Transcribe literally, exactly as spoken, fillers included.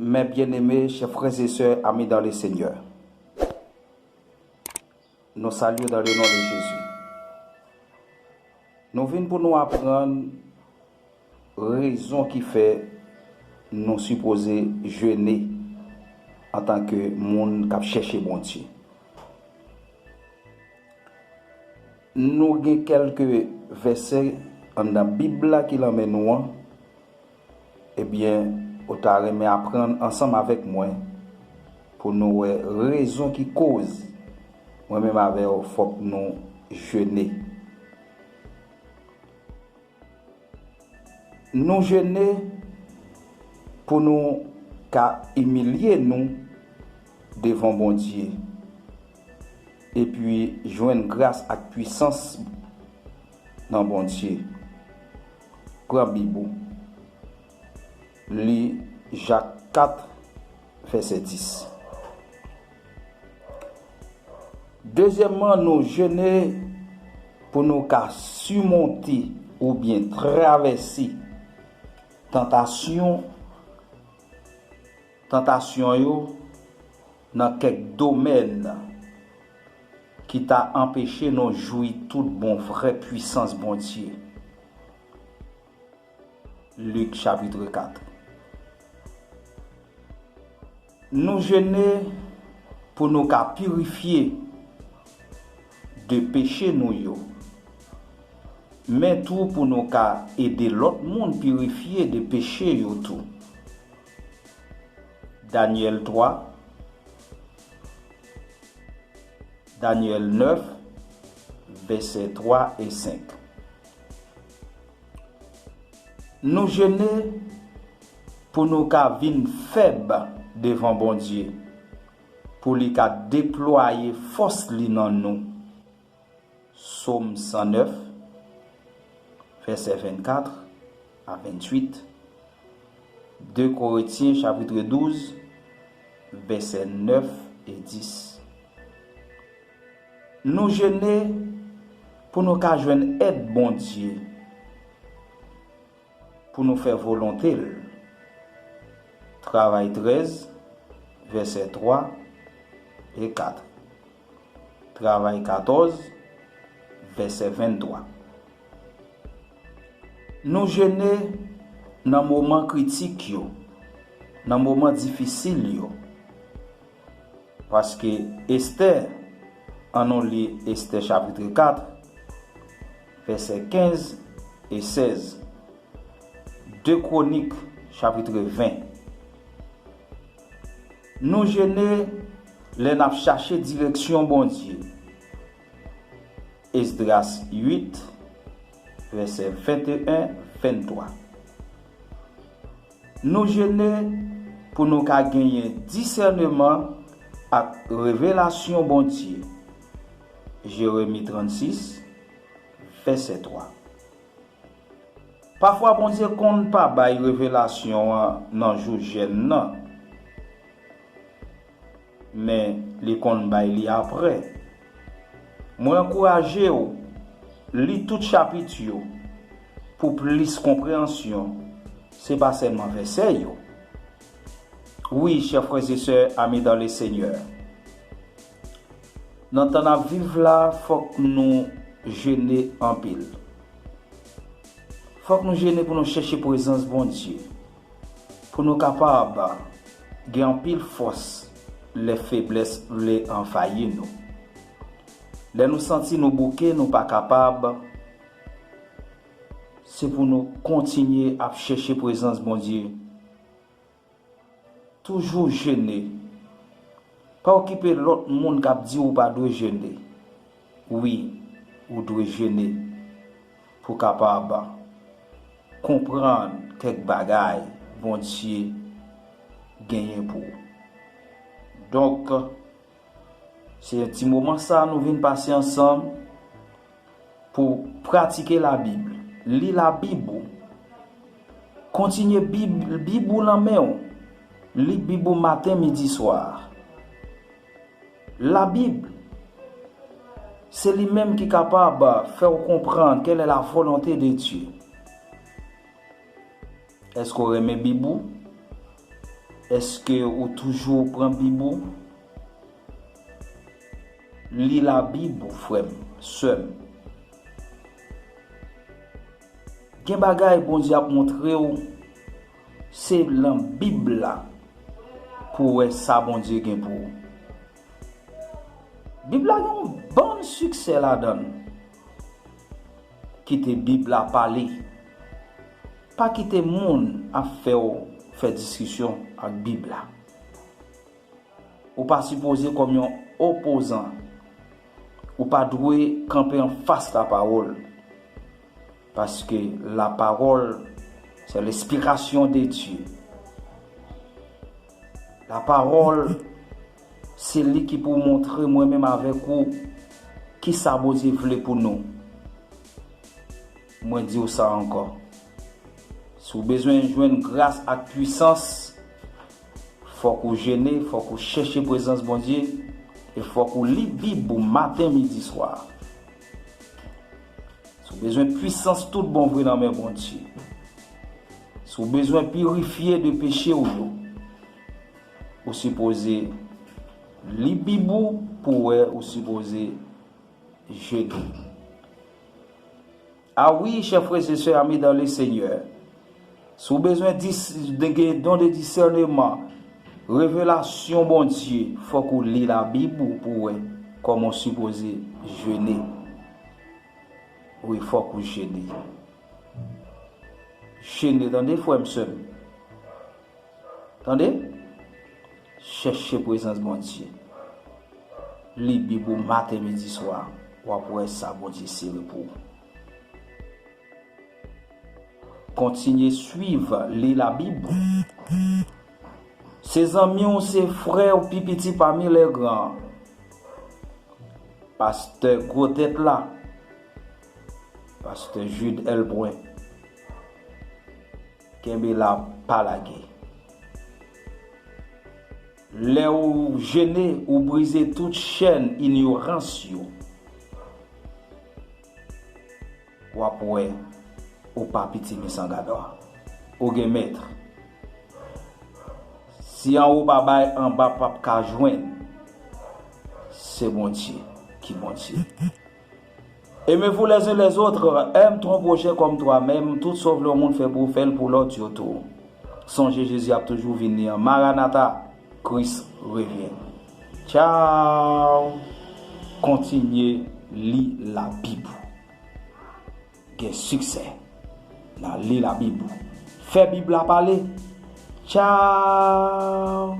Mes bien-aimés, chers frères et sœurs, amis dans le Seigneur, nous saluons dans le nom de Jésus. Nou vin pou nou aprann rezon ki fè nou sipoze jene antanke moun k ap chèche Bondye. Nou gen kèlke vèsè anndan Bib la ki lan men nou an. Ebyen, ou ta renmen aprann ansanm avèk mwen pou nou wè rezon ki koz mwen menm avè w fòk nou jene. Nou jene pou nou ka imilye nou devan Bondye, epi jwenn gras ak pwisans nan Bondye. Pran Bib ou. Li Jak kat, vèsè dis. Dezyèmman, nou jene pou nou ka simonte oubyen travèse tantasyon, tantasyon yo nan kèk domèn ki ta anpeche nou jwi tout bon vrè pwisans Bondye. Lik chapit kat. Nou jene pou nou ka pirifye de peche nou yo, men tou pou nou ka ede lòt moun pirifye de peche yo tou. Danyèl twa, Danyèl nèf, vèsè twa e senk. Nou jene pou nou ka vin fèb devan Bondye, pou li ka deplwaye fòs li nan nou. Sòm san nèf, vèsè vennkat a venntuit, de Korentyen chapit douz, vèsè nèf e dis. Nou jene pou nou ka jwenn èd Bondye, pou nou fè volonte l. Travay trèz, vèsè twa e kat. Travay katòz, vèsè venntwa. Nou jene nan moman kritik yo, nan moman difisil yo. Paske Estè, ann nou li Estè chapit kat, vèsè kenz e sèz. De Kwonik, chapit ven. Nou jene lè n ap chache direksyon Bondye. Esdras uit, vèsè venteyen, venntwa. Nou jene pou nou ka genyen disèneman ak revelasyon Bondye. Jeremi trannsis, vèsè twa. Pafwa Bondye konn pa bay revelasyon an nan jou jèn nan, men li konn bay li apre. Mwen ankouraje w, li tout chapit yo pou plis konpreyansyon, se pa sèlman vèsè yo. Wi, chè frè e sè, ami dans le Seigneur, nan tan n ap viv la, fòk nou jene anpil. Fòk nou jene pou nou chèche prezans Bondye, pou nou kapab gen anpil fòs lè feblès vle anvayi nou. Lè nou santi nou bouke, nou pa kapab, se pou nou kontinye ap chèche prezans Bondye. Toujou jene. Pa okipe lòt moun k ap di w pa dwe jene. Wi, ou dwe jene pou w kapab konprann kèk bagay Bondye genyen pou ou. Donk, se ti moman sa a nou vin pase ansanm pou pratike Labib. Li Labib ou. Kontinye Bib, Bib ou nan men w. Li Bib ou maten, midi, swa. Labib, se li menm ki kapab fè w konprann quelle est la volonté de Dieu. Èske w renmen Bib ou? Èske ou toujou pran Bib ou? Li Labib ou, frè m, sè m. Gen bagay Bondye ap montre w, se nan Bib la pou w wè sa Bondye gen pou ou. Bib la gen yon bann siksè ladan l. Kite Bib la pale. Pa kite moun ap fè w fè diskisyon ak Bib la. Ou pa sipoze kòm yon opozan. Ou pa dwe kanpe anfas lapawòl. Paske lapawòl, se lenspirasyon de Dye. Lapawòl, se li ki pou montre mwen menm avèk ou kisa Bondye vle pou nou. Mwen di w sa ankò. Si w bezwen jwenn gras ak pwisans, fòk ou jene, fòk ou chèche prezans Bondye, e fòk ou li Bib ou maten, midi, swa. Si w bezwen pwisans tout bon vre nan men Bondye, si w bezwen pirifye de peche w yo, ou sipoze li Bib ou pou w wè ou sipoze jene. A wi, chè frè e sè, ami dans le Seigneur, si w bezwen dis, de, gen don de disèneman, revelasyon Bondye, fòk ou li Labib ou pou w wè kòman w sipoze jene. Wi, fòk ou jene. Jene, tande, frè m, sè m. Tande? Chèche prezans Bondye. Li Bib ou maten, midi, swa. W ap wè sa Bondye sere pou ou. Kontinye swiv, li Labib. Se zanmi w, se frè w pi piti pami lè gran. Pastè gwo tèt la. Pastè Jude L. Brun. Kenbe la, pa lage. Lè ou jene, ou brize tout chèn inyorans yo. W ap wè, ou pa piti misangadò. Ou gen mèt. Si anwo pa bay, anba p ap ka jwenn. Se Bondye ki Bondye. Aimez-vous les uns les autres, aime ton prochain comme toi-même, tout sa w vle yon moun fè pou ou, fè l pou lòt yo tou. Sonje Jezi ap toujou vini an. Maranata, Kris revyen. Tchaw! Kontinye li Labib ou. Gen siksè nan li Labib ou. Fè Bib la pale. Tchaw!